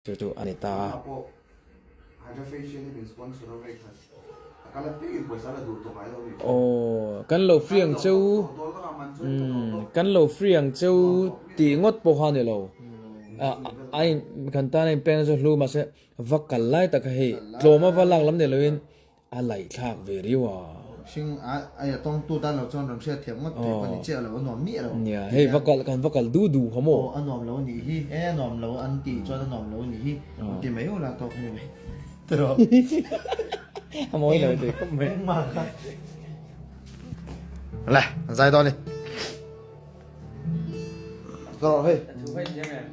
Chu chu a ni ta a. Aw, kan lo free ang cheu, umm, kan lo free ang cheu tih ngawt pawh kha a ni lo. A in, kan tan a inpek na chu hlu mahse va kal lai tak kha hei tlawm a va lak lam ni loin A laih thlak ve riau a. Hring a a tawngtu tan lo chuan rawn hriat thiam ngawt theih pawh ni chiah lo, a nuam miah lo. Nia, hei va kal kan va kal duh duh kha maw? Aw, a nuam lo nih hi, e a nuam lo an tih chuan a nuam lo nih hi, an ti mai ula tawk ni mai. Tiraw? A mawi lo tih khawp mai. Engmah kha. Le, an zai dawn ni. Tiraw hei. Thu hei thiam em?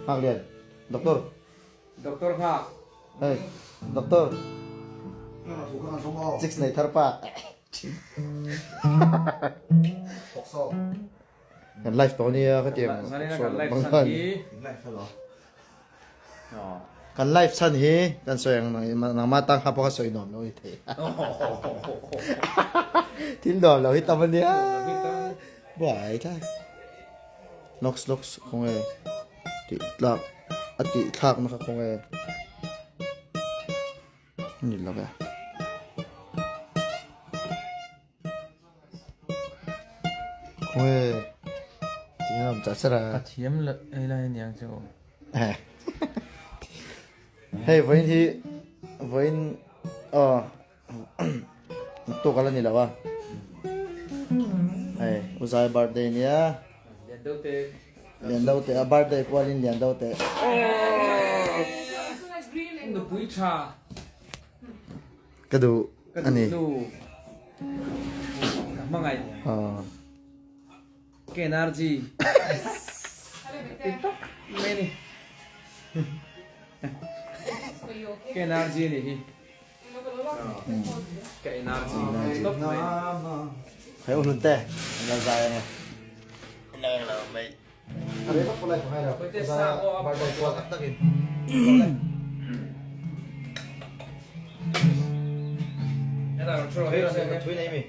Nghak lian, doctor. Doctor nghak. Hei, doctor. Chicks nei thar pa. Kan live tawh nia ka tiang. Kan live chhan hi. Kan live chhan hi kan sawi ang nangma tang kha pawh ka sawi nuam lo i thei. Thil nuam lo hi tam ania. Buai thlak. Nox nox khawnge tih tlak a tih thlak na kha khawnge ni lo ve. Khawnge tih na awm chah char a. Ka thiam la ei lai aniang chu. Hei vawiin hi vawiin aw. Naktuk ala ni lo a. Hei, Uzai birthday nia. Lian deuh te. Lian deuh te, a birthday pualin lian deuh te. Nupui tha. Ka duh ani. Ka duh nu. Ka hmangaih. Ka energy. Tiktok mai ni. Ka energy ni hi. Ka energy top mai. Hei u hlun te, an lo zai ange. Lo lo mai. Are tak pawh lai ngai lo. Birthday kual tak takin. Thui nei mi.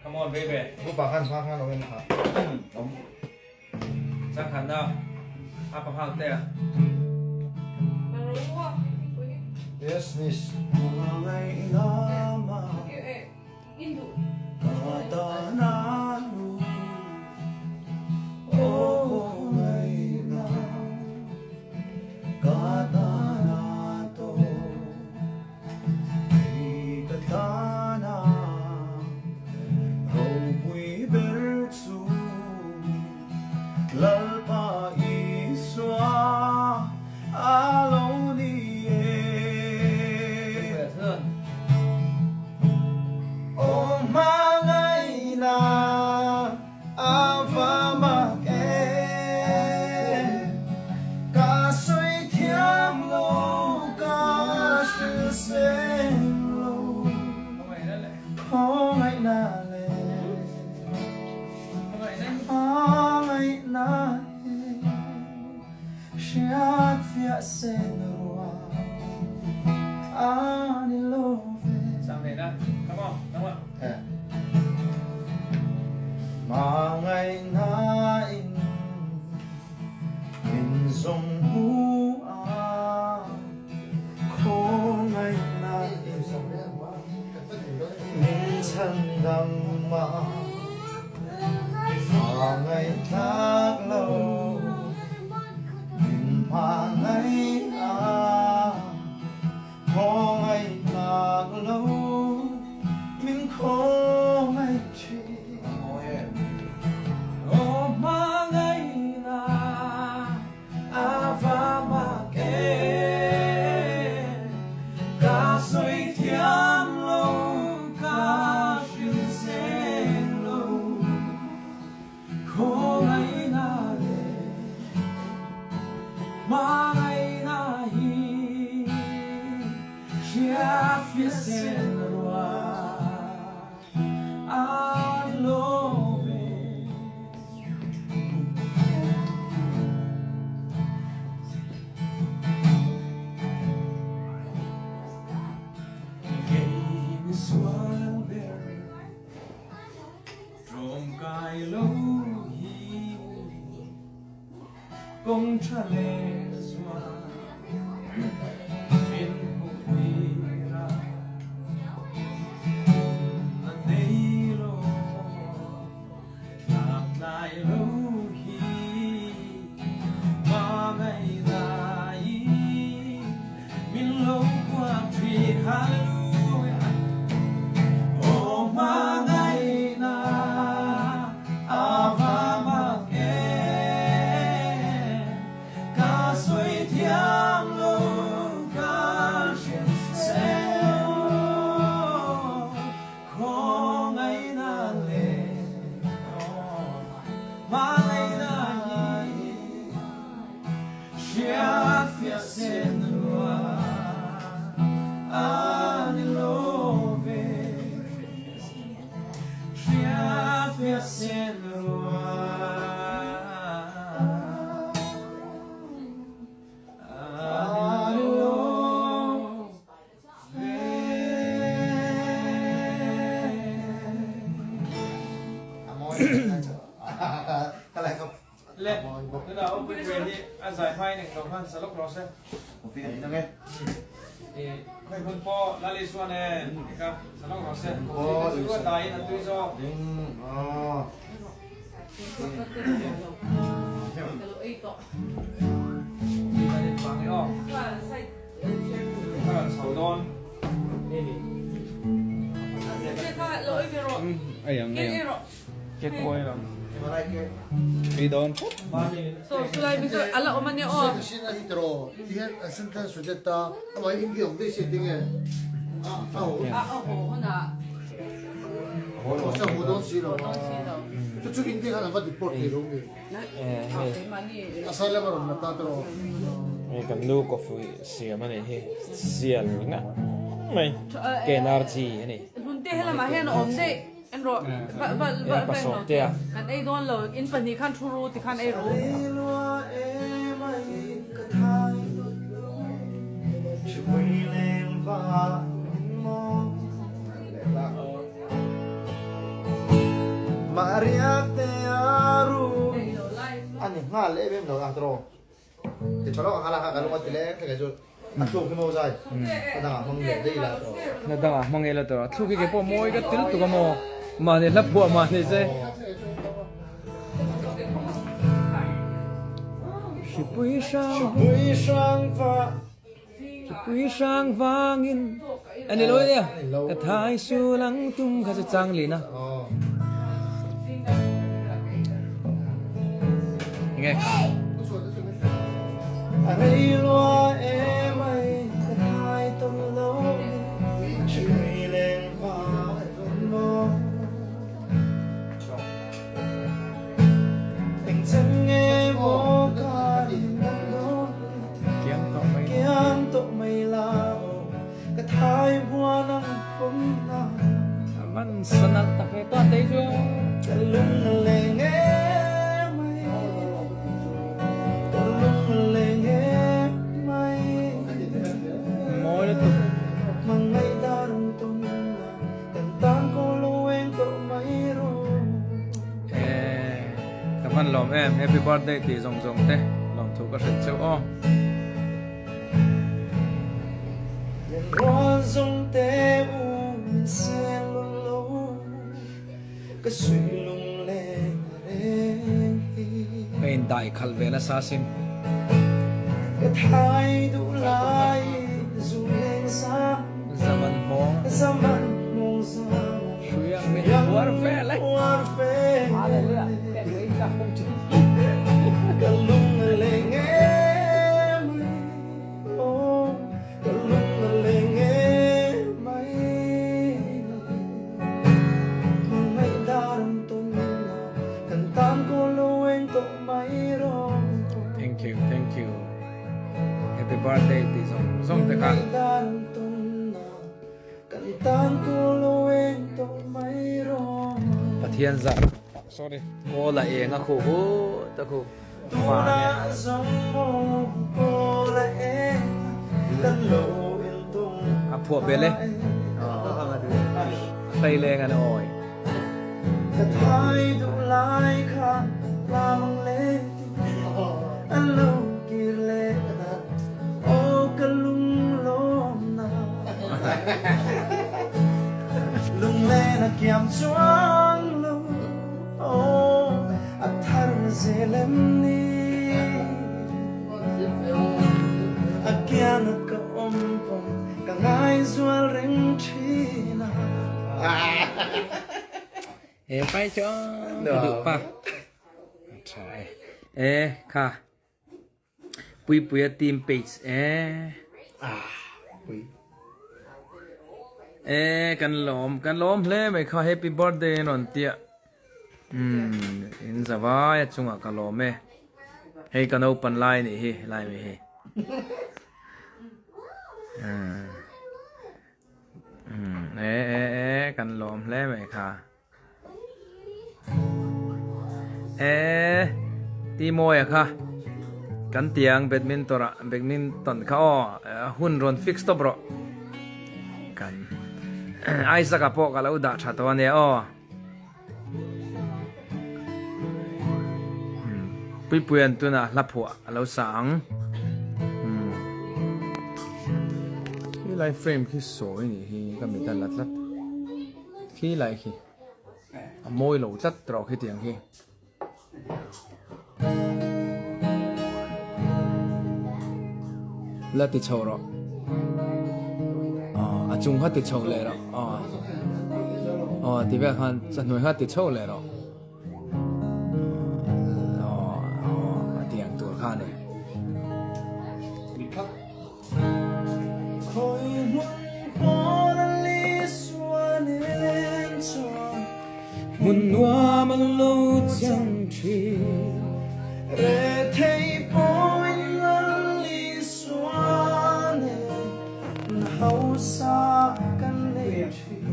Come on baby. Upa khan hma khan awm em kha. Awm. Changkhan na a pa nghal te a. Yes miss. Hei kan nu coffee siam a nih hi sial ngah mai KNRG a ni. Hlunte helamah hian a awm daih en rawh va va va va en rawh kan ei dawn lo in pahnih khan thu ru tikhan ei ru. Ani nghal em em lo ang tawh ti tha lawk ang a ka lung a ti leng thleng chu a thluk hi maw zai a dangah hmang leh daih la tawh na dangah hmang ila tawh a thluk hi kei pawh mawi ka til tuk a maw mahni hla phuah mahni che hripui hrang hripui hrang va hripui hrang vangin ani lo nia ka thai sul ang tum kha chu chang lina nge a rei lua em ai ka thai tum lo hripui leng va maw Eng chen nge maw ka rin ang dawn Kiang tawh mai Kiang tawh mai la ka thai buan ang pawm na Man sanal tak he ta te chu Ka lung a leng em mai Ka lung a leng em mai Mawi lutuk Hmangaih darung tum na Kan tan ko lo eng tawh mai ru. Eh, ka hman lawm em, happy birthday tih zawng zawng te lawm thu ka hrilh cheu aw. Len rual zawng te u min seng lun lo, ka suih lung leng a reng hi. Ka in dai khalh ve nasa sin. Ka thai duh lai zu leng zang. Zaman hmawng. Zaman hmawng zang. Hruiang min uar vel e. Uar vel. Ka lung a leng em mai. Oh, ka lung a leng em mai. Hmangaih daram tawn la, kan tan ko lo eng tawh mai rawh. Thank you, thank you. Happy birthday tih zawng zawng te kha. Pathian zar sorry kawl a eng a khuh hut a khuh fa nge. A phuah bel e hlei leng an awi. chang chuang lo aw a thar zel em ni A kianga ka awm pawn ka ngaizual reng thin a. He pai chuan ka duh pa. Tha e. E kha. Puipuia team page e. Ah pui. E kan lawm kan lawm hle mai kha happy birthday an rawn tia. Umm in zavai a chungah ka lawm e. Hei ka naupan lai nih hi lai mi hi. Umm umm e e e kan lawm hle mai kha. E Timoya kha kan tiang badminton ah badminton kha aw hun rawn fix tawp rawh kan Isaac ah pawh ka lo dah tha tawh ania aw Puipuian tunah hla phuah a lo sa ang Khi lai frame khi sawi nih hi ka mit a la tlat. Khi lai khi a mawi lo tlat rawh khi tiang khi. La ti chho rawh. A chung kha ti chho leh rawh. Aw ti vel khan chahnuai kha ti chho leh rawh. Aw a tiang tur kha a ni. Hmun nuam an lo chang thin. Rethei pawhin lal Isua nen hausa kan nei thin.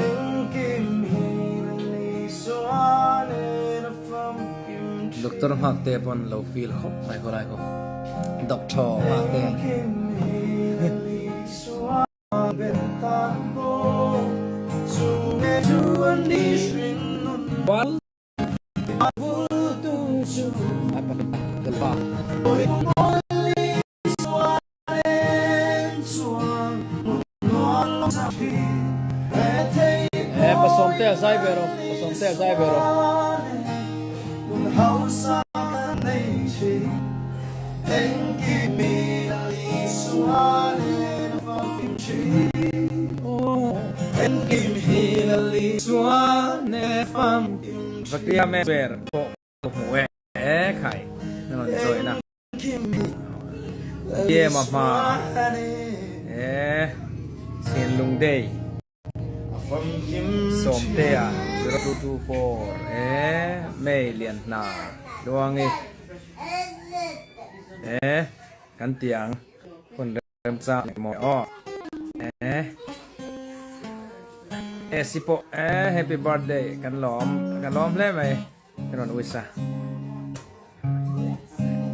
Engkim hi lal Isua nen a famkim thin. Doctor Nghakte pawn lo feel khawp mai khawlai khaw. Doctor Nghakte. E pasawmte a zai ve rawh pasawmte a zai ve rawh. Vatia me ber pawh ka hmu e khai na rawn join a. Game a hma e Sinlung Day Sawmtea 0224 e May lian hna tluangi e kan tiang hun remchang maw aw e e si pawh e happy birthday kan lawm kan lawm hle mai. Ka rawn wish a.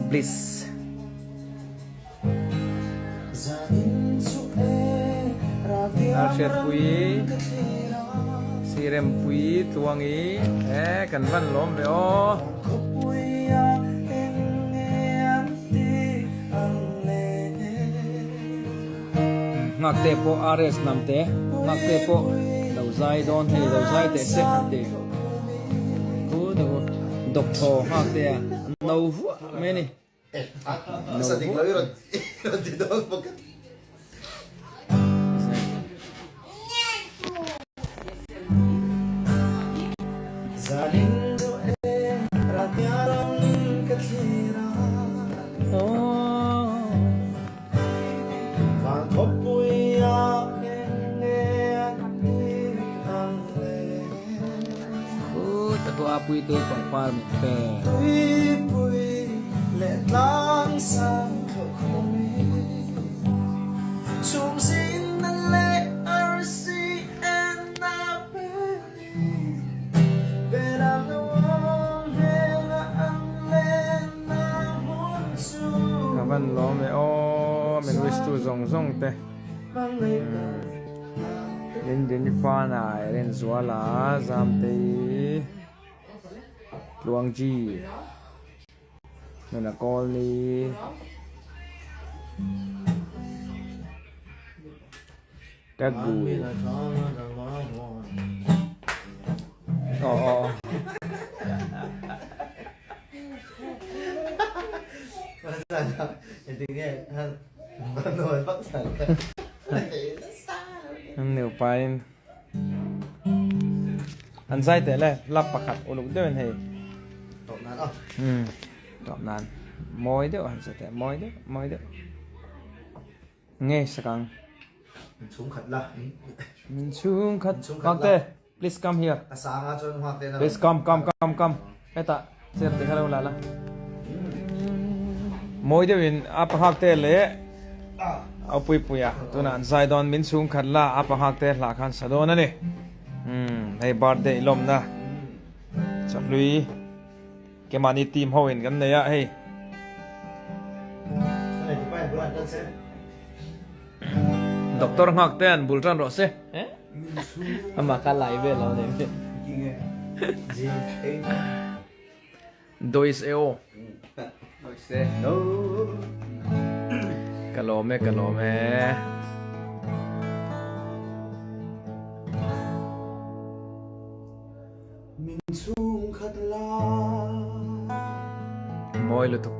Bliss. Hriatpui, Sirempui, Tluangi, e kan van lawm ve aw. Nghakte pawh RS Namte, nghakte pawh lo zai dawn hei lo zai teh se an ti. Khu ta khu Doctor nghakte a no vuah mai a ni. No vuah. Puite pangpar min pe. Ka van lawm e aw min wish tu zawng zawng te Lin din fan a Rinzuala Zamtei Tluangji Nuna Kawlni Taggu. Aw aw. An nupain an zai teh le lap pakhat uluk deuhin hei. Tawp nan aw. Umm tawp nan mawi deuh han sa teh mawi deuh mawi deuh. Nge sakang. Min chhung khat la. Min chhung khat. Nghak te please come here. Ka sanga chuan nghak te na. Please come come come come. Heta chair te kha lo la la. Mawi deuh in apa nghak te leh au pui pui a tunah an zai dawn min chhung khat la apa nghak te hlah khan sa dawn a ni. Umm hei birthday lawmna chahlui. Keimahni team ho in kan nei a hei. Doctor nghak te an bul tan rawh se. Amah kha lai vel lo nei. Dois e aw. Ka lawm e ka lawm e. Min chhungkhat la. Mawi lutuk.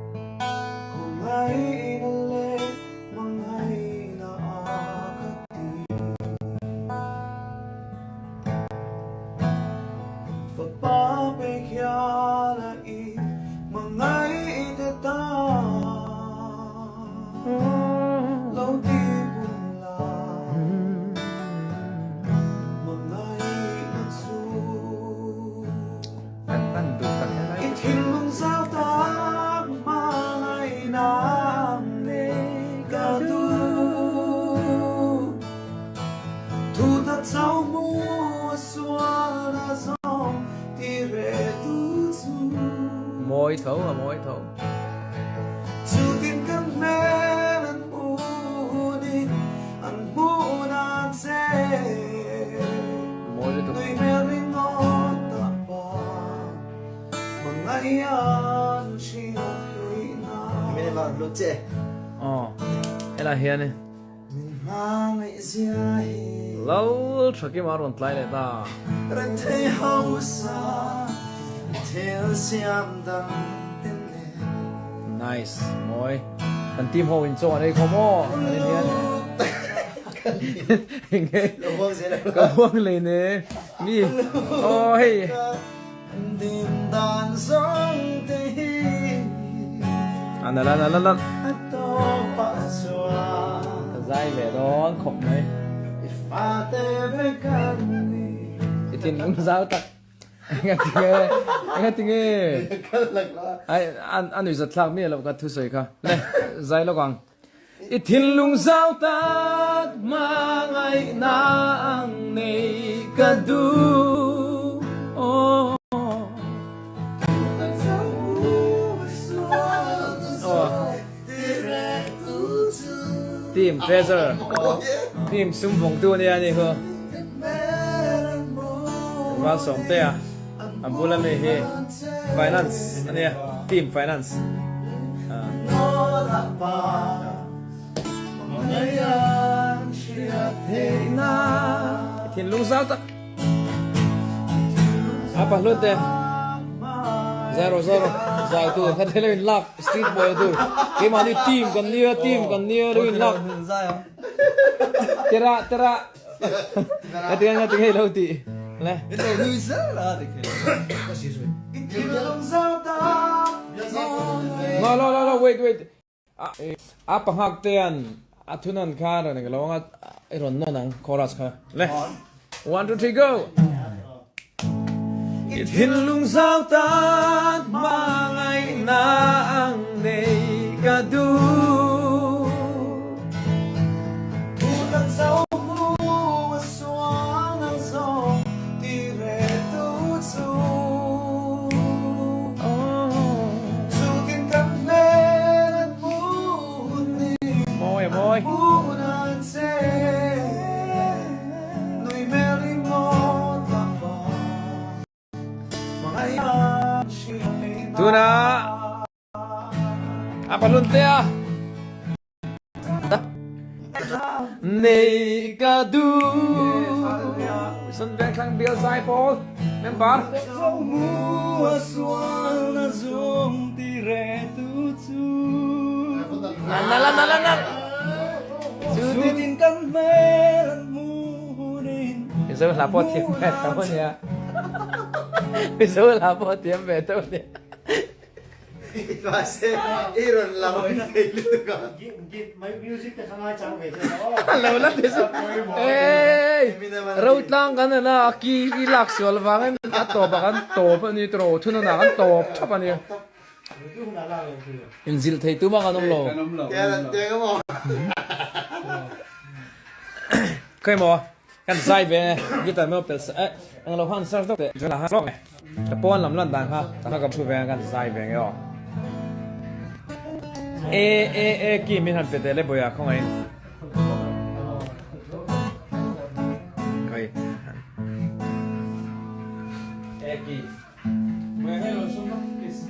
Khawngaihna leh hmangaihna a ka ti. Fapa pe khiala i hmangaih te ta lo ti pung la. Mawi tho a mawi tho. Mawi lutuk. Aw helai hian Lal Thakim a rawn tlai leh ta. Nice mawi. Kan team ho in chaw an ei khawm aw an in hian. Enge ka buang lei ne mi aw hei. A nalh a nalh a nalh. Ka zai ve dawn khawp mai. I thinlung zau tak. Enga tinge enga tinge ai a nuihzat thlak miah loh ka thusawi kha. Le zai lawk ang. I thinlung zau tak hmangaihna ang nei ka duh aw. Team Treasure Team sum vawngtu ania ni khu Malsawmtea a bula mi hi Finance ania Team Finance. Thinlung zau tak a pahlut te zero zero zai tu kha thelo in lak street boy tu keimahni team kan nia team kan nia lo in lak tera tera Nga tinge hei lo tih le. No no no no wait wait a panghak te an a thunan kha rawn eng lo anga i rawn nawn ang chorus kha le 1 2 3 go I thinlung zau tak hmangaihna ang nei ka duh. Mawi a mawi. Tuna a pahlun te a. Nei ka duh. Sun Vengthlang Bial Zaipawl member. Zomu a sual na zawng ti re tu chu. Nal nal nal nal. Chutin kan hmel an hmu hunin. Mizo hla pawh thiam ve tho ania. Mizo hla pawh thiam ve tho ania. Mahse i rawn lang thei lutuk a. Lo la ti chu. Ey! Rotlang kan en a, a ki i lak sual vangin a tawp ah kan tawp a ni tiraw, thun ah kan tawp thap a ni. Inzilh thei tumah kan awm lo. Khawi maw? Kan zai ve guitar maw pel sa eh ang lo han search deuh teh chuan a hlawk e ka pawn lam lan dan kha ka ka thu ve ang kan zai ve nge aw e e e ki min han pe teh le bawia khawngaih in kai e ki bawia hei lo sum please.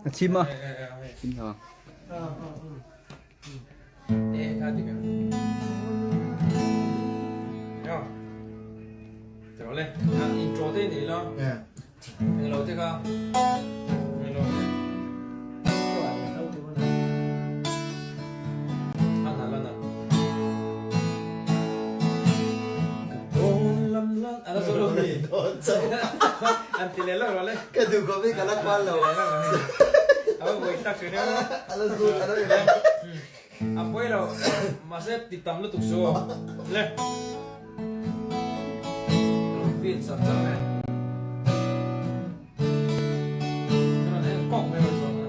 A thim a. Englo te kha englo te a nalh a nalh ka pawn lam lan a la zo lo mi an ti leh lawk rawh le ka duh khawp hi ka la kual lo a va buai thlak thin em a la zo a la zo a pawi lo mahse ti tam lutuk chu le. Feel char char mai. Chuan en kawk mai rawn zawng a.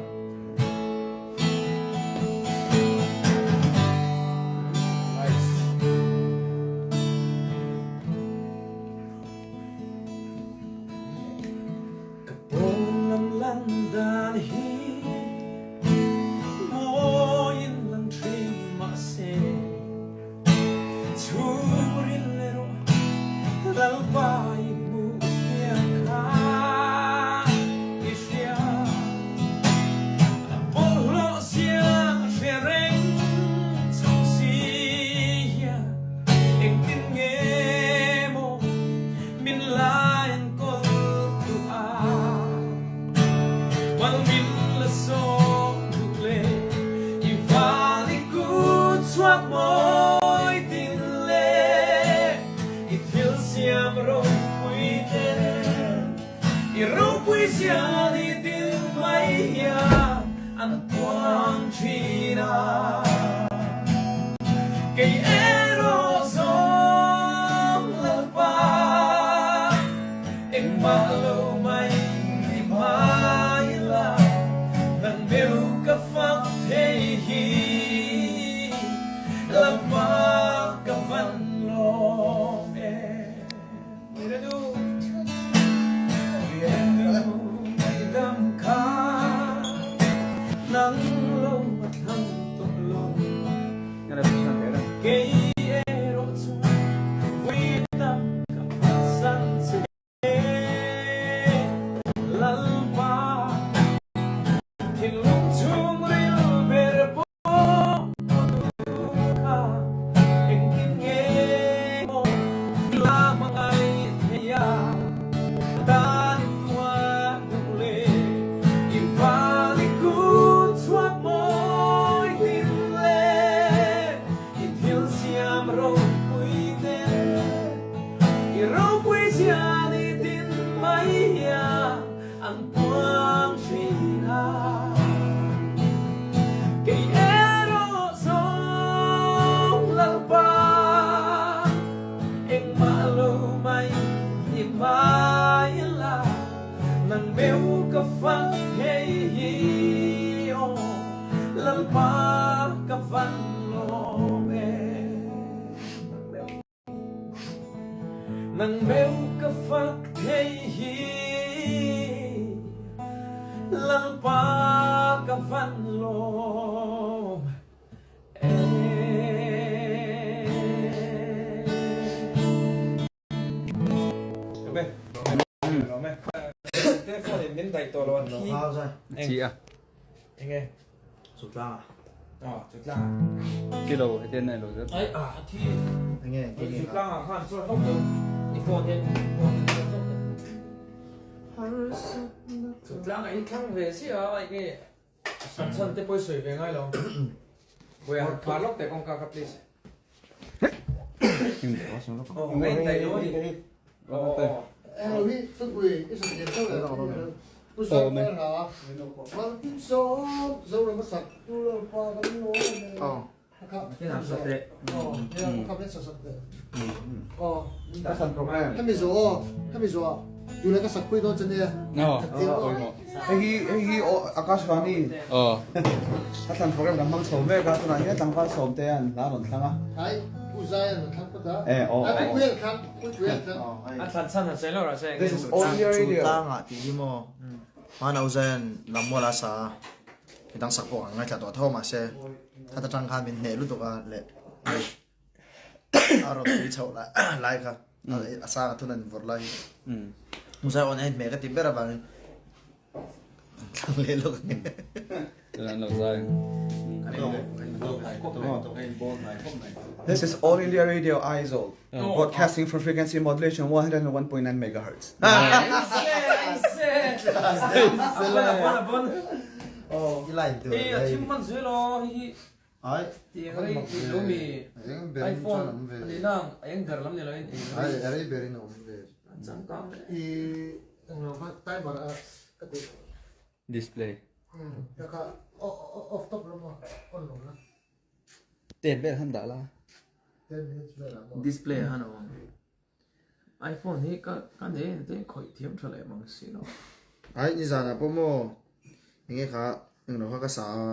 Nice. Ka pawn lam lan dan hi mawiin lang thin mahse. Chhungril erawh Lalpa i hmuh piah kha i hria. A bawlhhlawh zia hre reng chung si hian engtin nge maw min la enkawl duh a. Mal min la sawm duh le i van i kut chhuak mawi tin le i thil siam ropui ten i ropui zia ni tin mai hian an puang thin a. Kei erawh zawng Lalpa. Engmah lo mai ni hmai la, nang meu ka fak thei hi, Lalpa ka van lawm e. Rianu, rianu ngaihdam kha, nang lo a thlang tawh lo. Kei erawh chuan vui tam ka phatsan che Lalpa. Thinlung chhungril ber pawh kha engtin nge maw la hmangaih thei a, tan i tuar duh le i van i kut chhuak mawi tin le i thil siam ropui te i ropui zia ni tin mai hian an puang thin a. Kei erawh zawng Lalpa engmah lo mai ni mai la nang meu ka fak thei hi aw Lalpa ka van lawm e. Nang meu ka fak thei hi Lalpa ka van lawm e. Chi a. Enge? Chutlang a. Ah, chutlang a. Kilo hetian nei lo zet. Ai ah, thi. Enge? Chutlang ah khan chuan hlawk deuh. I phone hian phone hian chuan hlawk deuh. Chutlang ah i thlang ve si a, enge san chhan te pawh i sawi ve ngai lo. Boya, khar lawk teh kawngka kha please. Oh, ngai dai lo ni. Oh, oh. Hei hi hei hi Akashvani a thlan program kan hmang chho mek a tunah hian tlangval sawmte an hla rawn thlang a. This is All India Radio. Tlangah tih hi maw hmana Uzayan lam mual a sa a midang sak pawh kan ngaithla tawh tho mahse khata tang khan min hneh lutuk a leh a rawn tui chhoh lai kha a sang a thun an vawrh lai hi Uzai awn a inhmeh ka ti ber avangin an thlang leh lawk ang e. This is All India Radio Aizawl, broadcasting from frequency modulation 101.9 megahertz. Display. Ten vel han dah la. Display han awm ang. iPhone hi ka ka nei en te khawih thiam tha leh mang si lo. Ai ni zan ah pawh maw enge kha englo kha ka sa a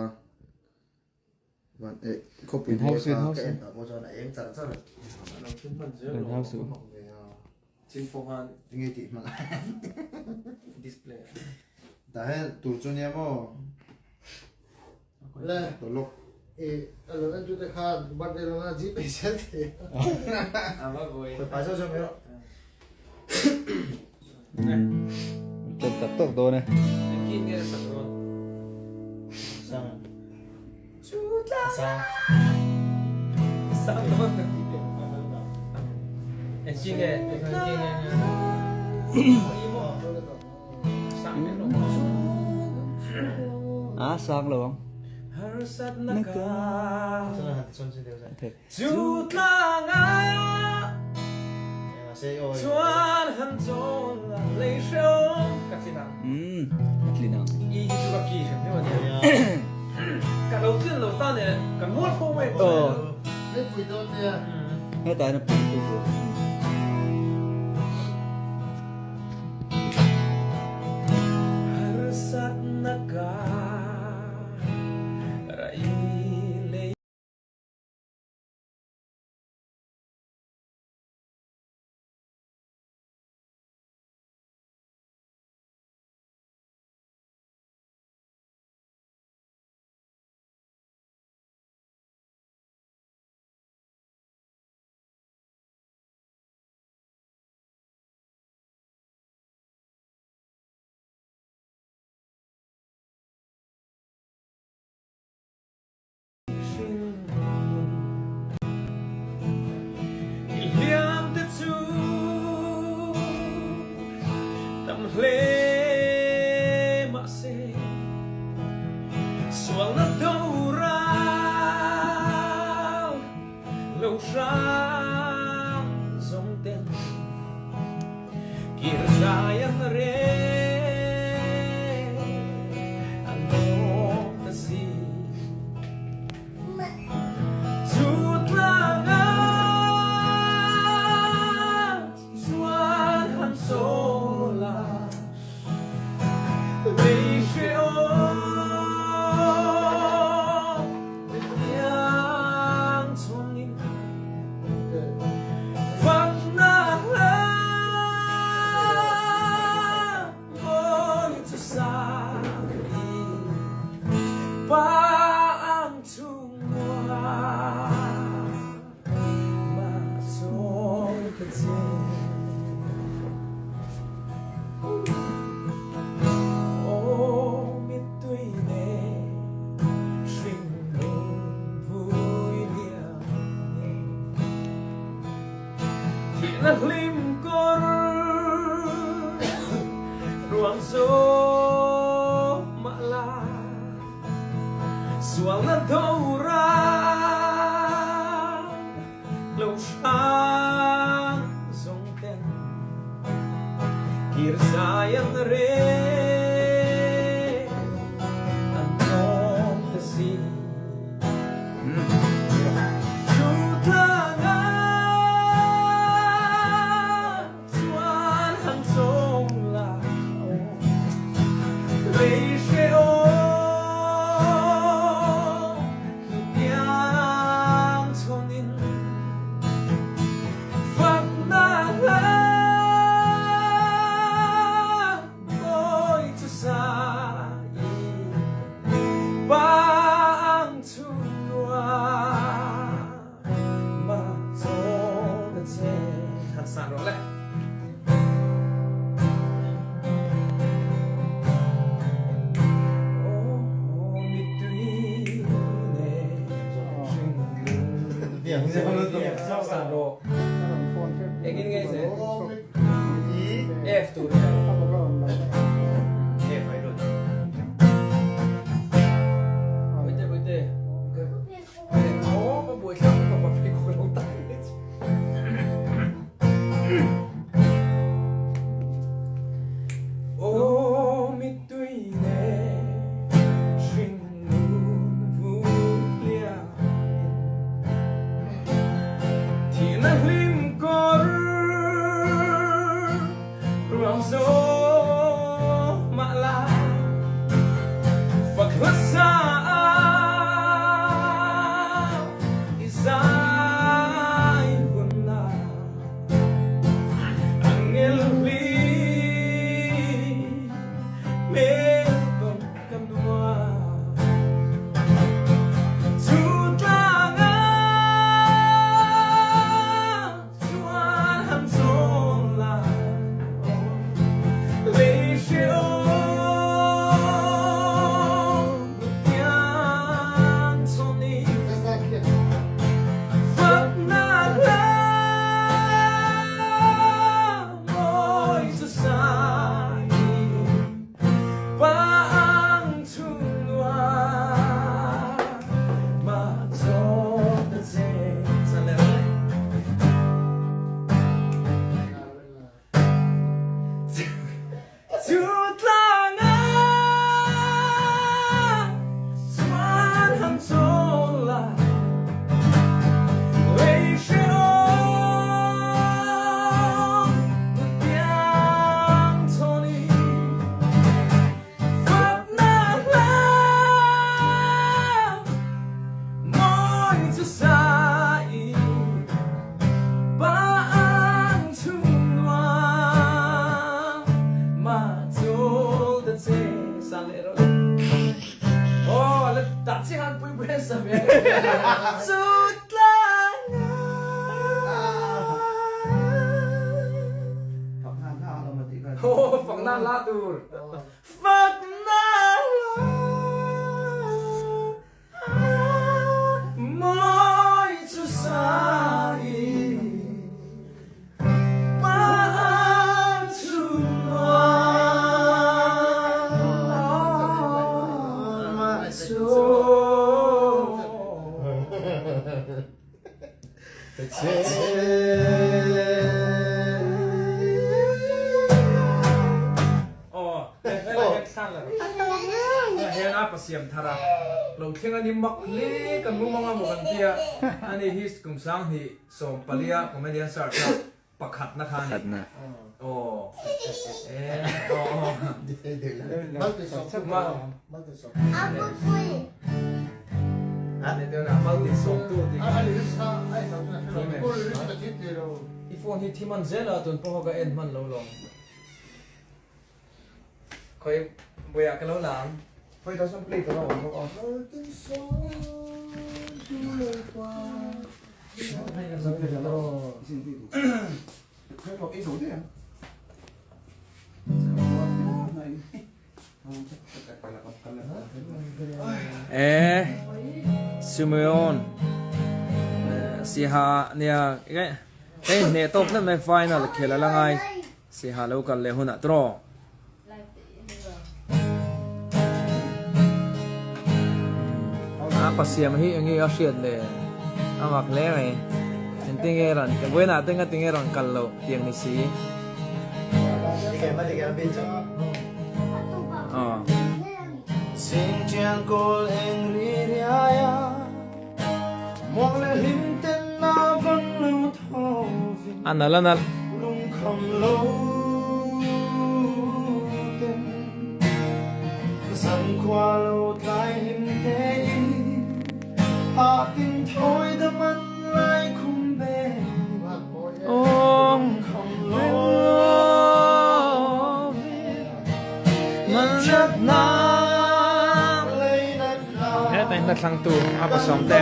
van eh khawpui In house kha in house ka en ah pawh chuan a eng char char. Alo thil hman zel In lo. house. Chin pawh khan Enge tih hman display. Tah hian tur chu nia maw Le tawh lawk. I alo en tu te khan birthday lo na gpay zel thei A va vawi. Khawi pai zauh zauh mai rawh. Tlem tak tak dawn e. Engtin nge sak dawn? Sang. Sang. Sang dawn ka ti ve. Engtin nge? Engtin nge? Sang mek lo. A sang lo ang. Harsatna ka Thei. Chu tlangah chuan han chawl la lei hrehawm Ka tlin ang. Umm ka tlin ang. I hi chu ka ki hrim hrim a nia. Ka lo tlin lo ta nen ka mual fo mai. Aw. Mipui dawn nia. Hetah hian a pui pui tur. Harsatna ka rai lei. I hliam te chu tam hle mahse sualna doral lo hrang zawng ten kir zai an rel an awm ta si. Chu tlangah chuan han sawl a, lei hrehawm tiang chungin fakna hla Thihna hlim kawr ruang zawk mah la, sualna dora lo hrang zawng ten kir zai an rel an tawng ta si. I phone hi thi man zel a tun pawh ka en hman lo lawm. Khoi buaiah ka lo la ang. Khoi ta sawn plate a lo awm bawk a. Eh Simeon Siha nia. Hei hneh tawk tlat mai final khel a la ngai Siaha lo kal leh hunah tawh. A pasiam hi enge a hriat le a mak hle mai engtinge rawn vawiinah te ngatinge rawn kal loh tiang ni si. Aw. A nalh a nalh. Heta in la thlang tu a pasawm te.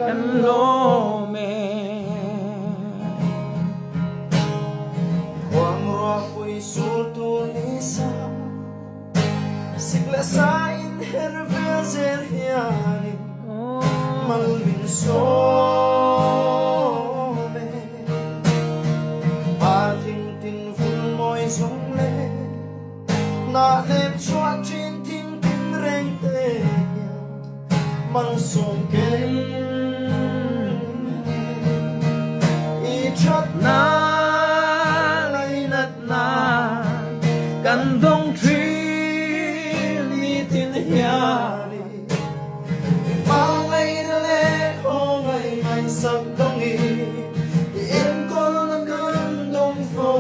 Kan lawm e. Khuangruahpui sul tur ni sa, sik leh sa in her vel zel hianin mal min sawm e. Par thing tin vun mawi zawng leh hnah nem chhuah thin thing tin reng te hian Malsawm ken i thatna lainatna kan dawng thin nitin hian i hmangaihna leh khawngaih ngaihsak dawngin i enkawlna kan dawng fo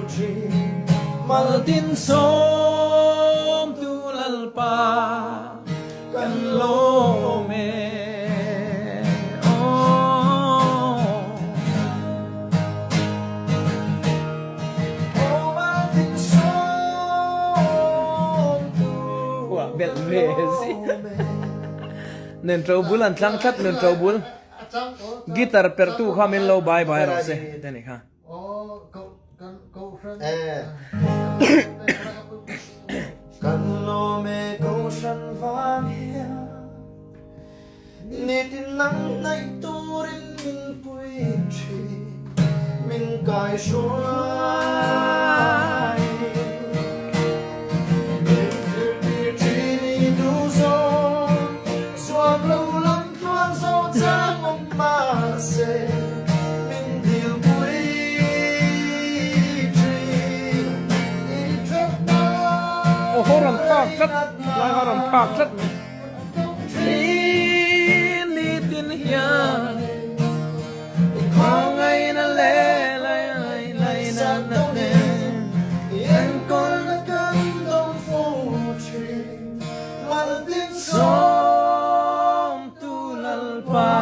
thin. Maltin sawmtu Lalpa. Kan lawm e aw. Uah belh ve si. Nen to bul an tlang tlat nen to bul. Guitar perh tu kha min lo bai bai rawh se te ni kha. Kan lawm e kohhran vang hian nitin nang hnaih turin min pui thin min kai hruai min zirtir thin i duh zawng zuam lo lam tluan zawh chang awm mahse min dil pui thin i that na Aw haw rawn phak tlat lai kha rawn phak tlat mai. Thin nitin hian i khawngaihna leh lainatna nen i enkawlna kan dawng fo thin. Maltin Sawmtu Lalpa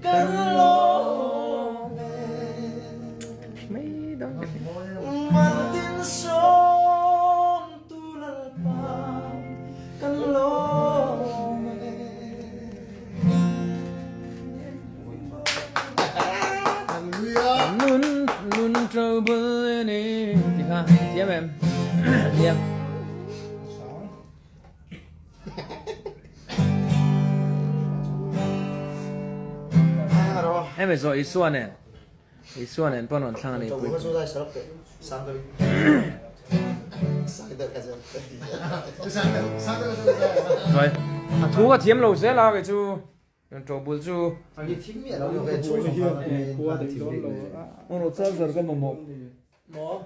kan lawm e. Mai dawn ka ti. Maltin sawmtu Lalpa kan lawm e. Nun nun trouble ni ti kha thiam em thiam. Hemi zawh Isua nen Isua nen pawn rawn thlang a ni pui. A thu ka thiam lo zel a kei chu ṭobul chu. Charger ka mamawh. Maw?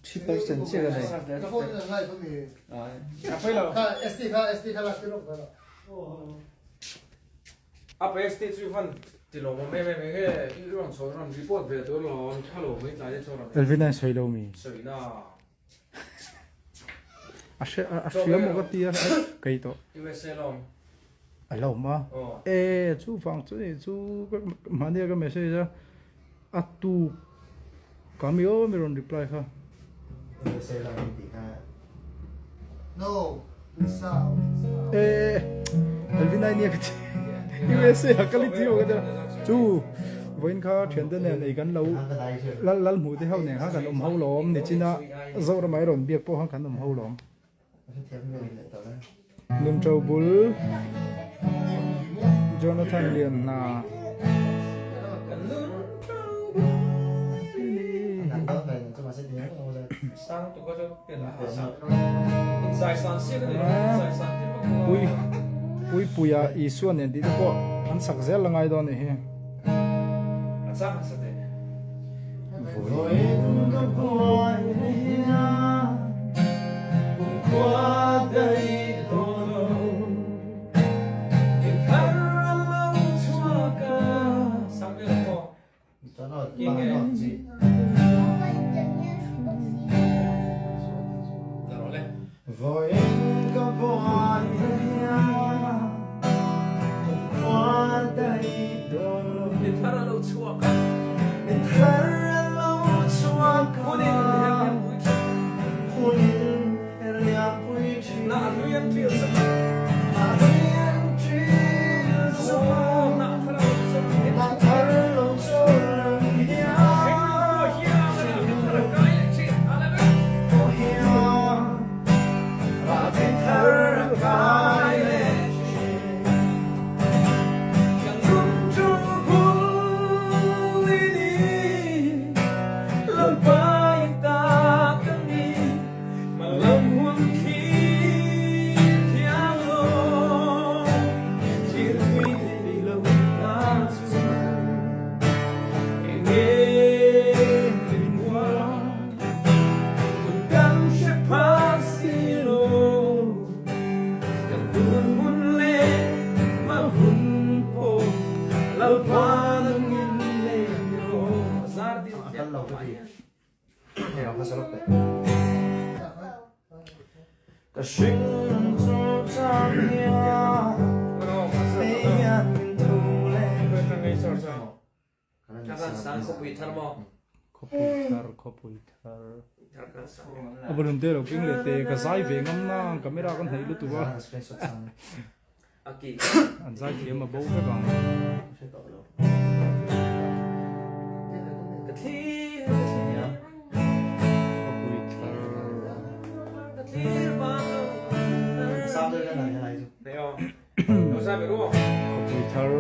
3% chiah ka nei. Ka phone in an live ami. A pei lo. Kha ST kha ST kha lak tir awk kha. A pe ST chu van ti lo mawm em em enge i rawn sawi rawn report ve tur lawm tha lo mai tlai te chuan rawn. Elvin a sawi lo mi. Sawi na. A hre a hria maw ka tia kei tawh. USA lawm. A lo ma. E chu vang chu ni chu mahni ka message a. A tuk ka mi aw mi rawn reply kha. No, Lisa. E Elvin ai nia ka ti. USA a kal i ti maw ka ti a. Chu vawiin kha thiante nen ei kan lo lal lal hmuh te ho nen khan kan awm ho lawm nichina Zoramah i rawn biak pawh khan kan awm ho lawm. Nunṭo bul Jonathan Lianhna. Pui Puipuia Isua nen tih te pawh an sak zel a ngai dawn anih hi. Khawpui thar a balloon te lo keng leh te ka zai ve ngam na camera kan hnaih lutuk a an zai thiam a bo vek ang. Khawpui thar. Khawpui thar.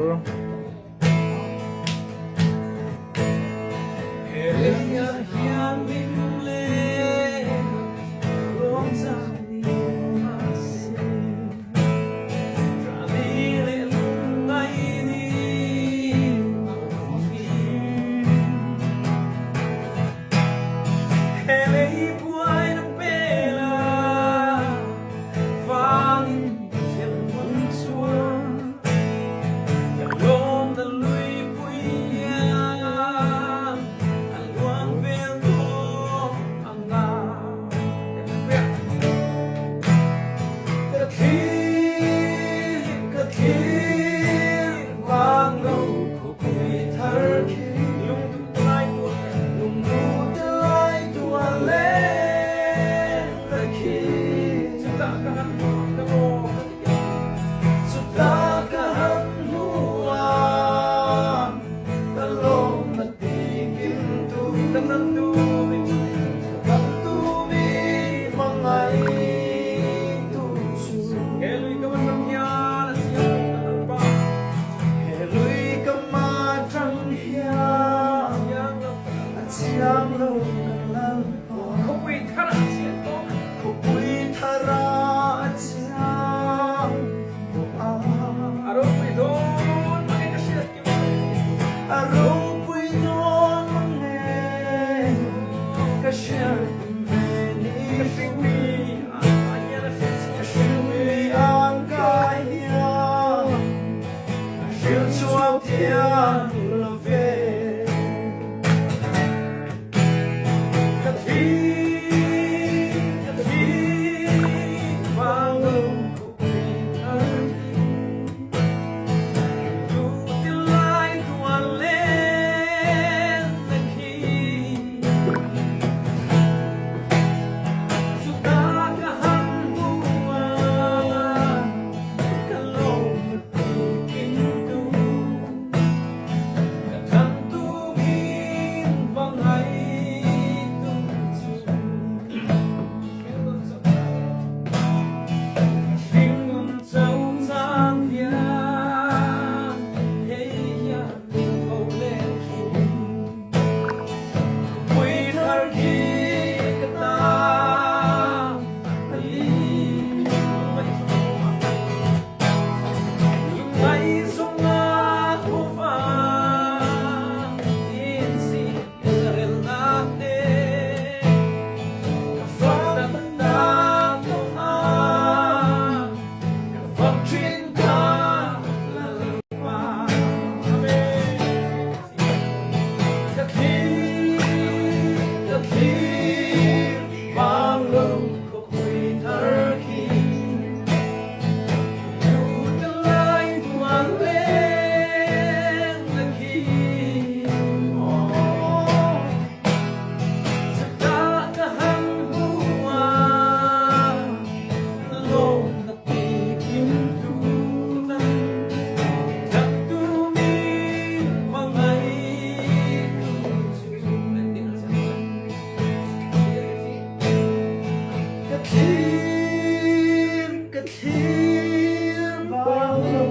thlir bang lo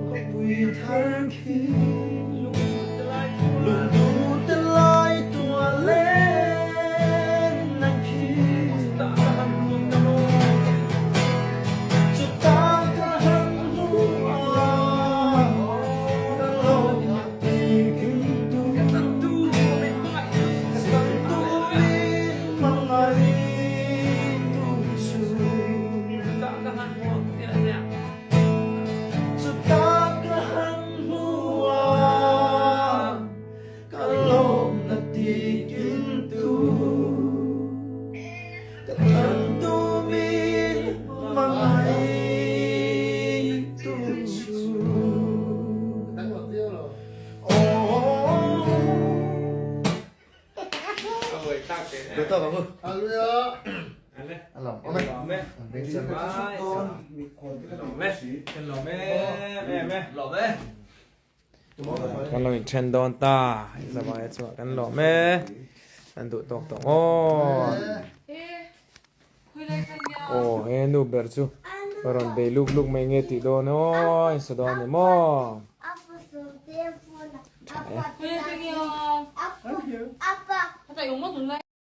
khawpui thar khi Lungduh te lai tua len na khi Chutah ka han hmu a ka lo ti kim tu Tumin hmangaih tu chu Chutah ka han hmu a ka lawmna tikin tu Ka tan tumin hmangaih tu chu Kan lo inthen dawn ta Isabella chuan kan lawm e an duh tawk tawh aw aw he nu ber chu a rawn bei luk luk mai nge tih dawn aw in sa dawn ni maw tha e.